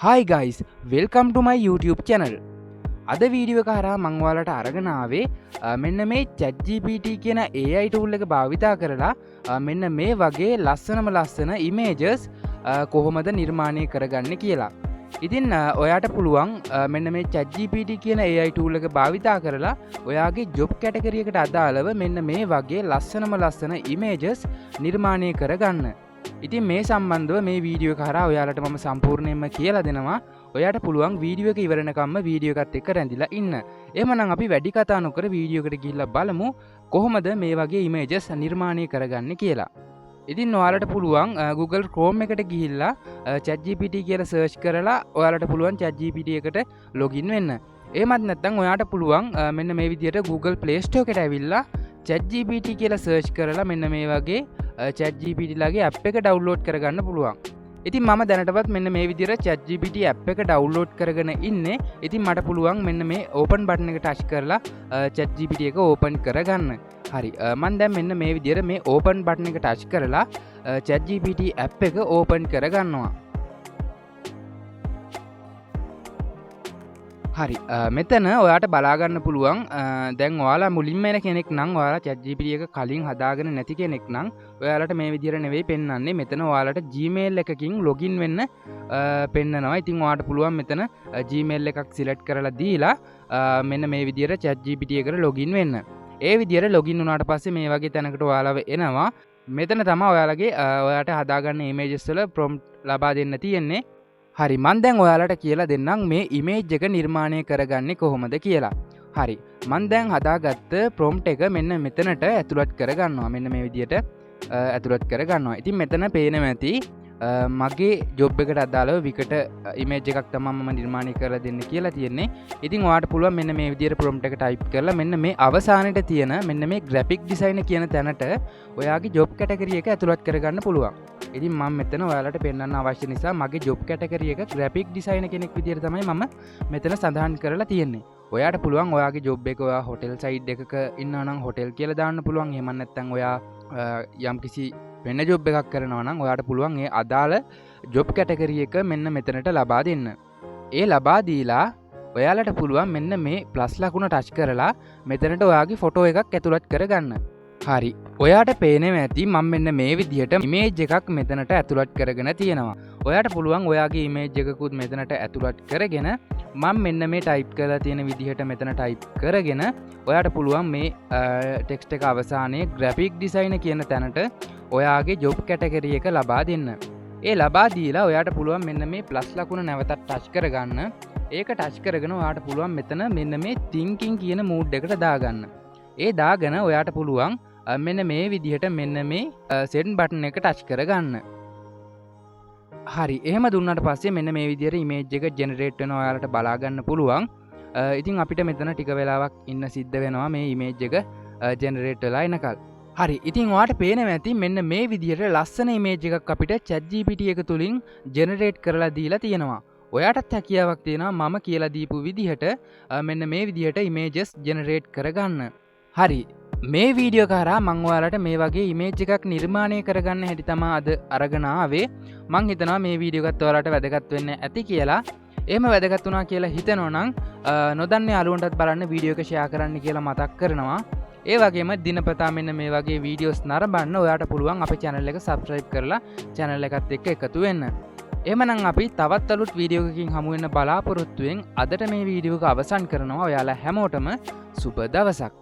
Hi guys, welcome to my YouTube channel. අද video එක හරහා මං ඔයාලට අරගෙන ආවේ මෙන්න මේ ChatGPT කියන AI tool එක භාවිතා කරලා මෙන්න මේ වගේ ලස්සනම ලස්සන ඉමේජස් කොහොමද නිර්මාණය කරගන්නේ කියලා. ඉතින් ඔයාට පුළුවන් මෙන්න මේ ChatGPT කියන AI tool එක භාවිතා කරලා ඔයාගේ ජොබ් කැටගරි එකට අදාළව මෙන්න මේ වගේ ලස්සනම ලස්සන ඉමේජස් නිර්මාණය කරගන්න. ඉතින් මේ සම්බන්ධව මේ වීඩියෝ එක හරහා ඔයාලට මම සම්පූර්ණයෙන්ම කියලා දෙනවා. ඔයාට පුළුවන් වීඩියෝ එක ඉවර වෙනකම්ම වීඩියෝ එකත් එක්ක රැඳිලා ඉන්න. එහෙමනම් අපි වැඩි කතා නොකර වීඩියෝ එකට ගිහිල්ලා බලමු කොහොමද මේ වගේ ඉමේජස් නිර්මාණය කරගන්නේ කියලා. ඉතින් ඔයාලට පුළුවන් Google Chrome එකට ගිහිල්ලා ChatGPT කියලා සර්ච් කරලා ඔයාලට පුළුවන් ChatGPT එකට ලොගින් වෙන්න. එහෙමත් නැත්නම් ඔයාට පුළුවන් මෙන්න මේ විදිහට Google Play Store එකට ඇවිල්ලා ChatGPT කියලා සර්ච් කරලා මෙන්න මේ වගේ ChatGPT ලගේ ඇප් එක ඩවුන්ලෝඩ් කරගන්න පුළුවන්. ඉතින් මම දැනටවත් මෙන්න මේ විදිහට ChatGPT app එක ඩවුන්ලෝඩ් කරගෙන ඉන්නේ. ඉතින් මට පුළුවන් මෙන්න මේ ඕපන් බටන් එක ටච් කරලා ChatGPT එක ඕපන් කරගන්න. හරි, මං දැන් මෙන්න මේ විදිහට මේ ඕපන් බටන් එක ටච් කරලා ChatGPT app එක ඕපන් කරගන්නවා. හරි, මෙතන ඔයාට බලාගන්න පුළුවන්, දැන් ඔයාලා මුලින්ම එන කෙනෙක් නම්, ඔයාලා ChatGPT එක කලින් හදාගෙන නැති කෙනෙක් නම් ඔයාලට මේ විදිහට නෙවෙයි පෙන්වන්නේ. මෙතන ඔයාලට Gmail එකකින් ලොගින් වෙන්න පෙන්නනවා. ඉතින් ඔයාට පුළුවන් මෙතන Gmail එකක් සිලෙක්ට් කරලා දීලා මෙන්න මේ විදිහට ChatGPT එකට ලොගින් වෙන්න. ඒ විදිහට ලොගින් වුණාට පස්සේ මේ වගේ තැනකට ඔයාලව එනවා. මෙතන තමයි ඔයාට හදාගන්න ඉමේජස් වල ප්‍රොම්ප්ට් ලබා දෙන්න තියෙන්නේ. හරි, මං දැන් ඔයාලට කියලා දෙන්නම් මේ ඉමේජ් එක නිර්මාණය කරගන්නේ කොහොමද කියලා. හරි, මං දැන් හදාගත්ත ප්‍රොම්ප්ට් එක මෙන්න මෙතනට ඇතුළත් කරගන්නවා. මෙන්න මේ විදියට ඇතුළත් කරගන්නවා. ඉතින් මෙතන පේනවා ඇති, මගේ ජොබ් එකට අදාළව විකට ඉමේජ් එකක් තමයි මම නිර්මාණය කරලා දෙන්න කියලා තියෙන්නේ. ඉතින් ඔයාට පුළුවන් මෙන්න මේ විදියට ප්‍රොම්ප්ට් එක ටයිප් කරලා මෙන්න මේ අවසානයේ තියෙන මෙන්න මේ ග්‍රැෆික් ඩිසයිනර් කියන තැනට ඔයාගේ ජොබ් කැටගරි එක ඇතුළත් කරගන්න පුළුවන්. ඉතින් මම මෙතන ඔයාලට පෙන්වන්න අවශ්‍ය නිසා මගේ ජොබ් කැටගරි එක ග්‍රැෆික් ඩිසයිනර් කෙනෙක් විදියට තමයි මම මෙතන සඳහන් කරලා තියෙන්නේ. ඔයාට පුළුවන් ඔයාගේ ජොබ් එක ඔයා හොටෙල් සයිඩ් එකක ඉන්නවා නම් හොටෙල් කියලා දාන්න පුළුවන්. එහෙම නැත්නම් ඔයා යම්කිසි වෙන ජොබ් එකක් කරනවා නම් ඔයාට පුළුවන් ඒ අදාළ ජොබ් කැටගරි එක මෙන්න මෙතනට ලබා දෙන්න. ඒ ලබා දීලා ඔයාලට පුළුවන් මෙන්න මේ ප්ලස් ලකුණ ටච් කරලා මෙතනට ඔයාගේ ෆොටෝ එකක් ඇතුළත් කරගන්න. හරි, ඔයාට පේනවා ඇති මම මෙන්න මේ විදිහට ඉමේජ් එකක් මෙතනට ඇතුළත් කරගෙන තියෙනවා. ඔයාට පුළුවන් ඔයාගේ ඉමේජ් එකකුත් මෙතනට ඇතුළත් කරගෙන මම මෙන්න මේ ටයිප් කරලා තියෙන විදිහට මෙතන ටයිප් කරගෙන ඔයාට පුළුවන් මේ ටෙක්ස්ට් එක අවසානයේ ග්‍රැෆික් ඩිසයිනර් කියන තැනට ඔයාගේ ජොබ් කැටගරි එක ලබා දෙන්න. ඒ ලබා දීලා ඔයාට පුළුවන් මෙන්න මේ ප්ලස් ලකුණ නැවතත් ටච් කරගන්න. ඒක ටච් කරගෙන ඔයාට පුළුවන් මෙතන මෙන්න මේ තින්කින් කියන මූඩ් එකට දාගන්න. ඒ දාගෙන ඔයාට පුළුවන් මෙන්න මේ විදිහට මෙන්න මේ සෙන්ඩ් බටන් එක ටච් කරගන්න. හරි, එහෙම දුන්නාට පස්සේ මෙන්න මේ විදිහට ඉමේජ් එක ජෙනරේට් වෙනවා ඔයාලට බලා ගන්න පුළුවන්. ඉතින් අපිට මෙතන ටික වෙලාවක් ඉන්න සිද්ධ වෙනවා මේ ඉමේජ් එක ජෙනරේට් වෙලා එනකල්. හරි, ඉතින් ඔයාට පේනවා ඇති මෙන්න මේ විදිහට ලස්සන ඉමේජ් එකක් අපිට ChatGPT එක තුලින් ජෙනරේට් කරලා දීලා තියෙනවා. ඔයාටත් හැකියාවක් තියෙනවා මම කියලා දීපු විදිහට මෙන්න මේ විදිහට ඉමේජස් ජෙනරේට් කරගන්න. හරි, මේ වීඩියෝ එක හරහා මං ඔයාලට මේ වගේ ඉමේජ් එකක් නිර්මාණය කරගන්න හැටි තමා අද අරගෙන ආවේ. මං හිතනවා මේ වීඩියෝ එකත් ඔයාලට වැදගත් වෙන්න ඇති කියලා. එහෙම වැදගත් වුණා කියලා හිතනවා නම් නොදන්න යාළුවන්ටත් බලන්න වීඩියෝ එක ෂෙයා කරන්න කියලා මතක් කරනවා. ඒ වගේම දිනපතා මෙන්න මේ වගේ වීඩියෝස් නරඹන්න ඔයාට පුළුවන් අපේ channel එක subscribe කරලා channel එකත් එක්ක එකතු වෙන්න. එහෙමනම් අපි තවත් අලුත් වීඩියෝ එකකින් හමු වෙන්න බලාපොරොත්තුවෙන් අදට මේ වීඩියෝ එක අවසන් කරනවා. ඔයාලා හැමෝටම සුබ දවසක්.